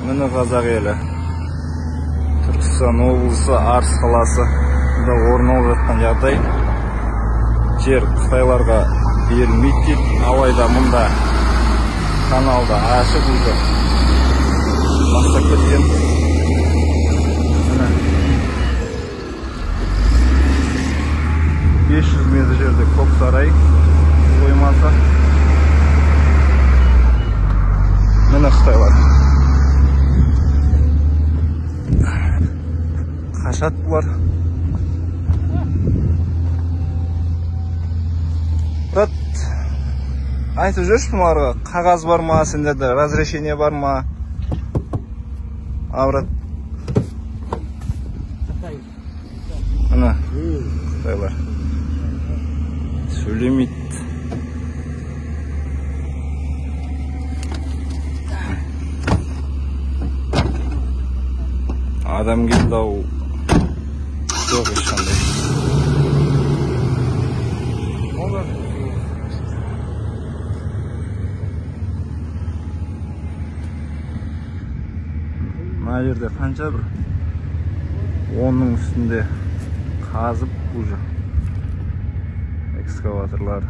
Міне қазақ елі. Түркістан облысы Арыс қаласында орын алып жатқан жағдай. Жер қытайларға берілмейді дейді. Алайда мұнда каналды ашып уже бастап кеткен. Міне 500 метр жерде Көксарай қоймасы. Міне қытайлар. Қашады бұлар. Брат, айтып жүрші бұларға, қағаз бар ма, сендерде разрешение бар ма? А, брат. Міне қытайлар. Сөйлемейді. Адам келді ау. Жоқ ешқандай. Мына жерде қанша бір 10-ның үстінде қазып уже экскаваторлар.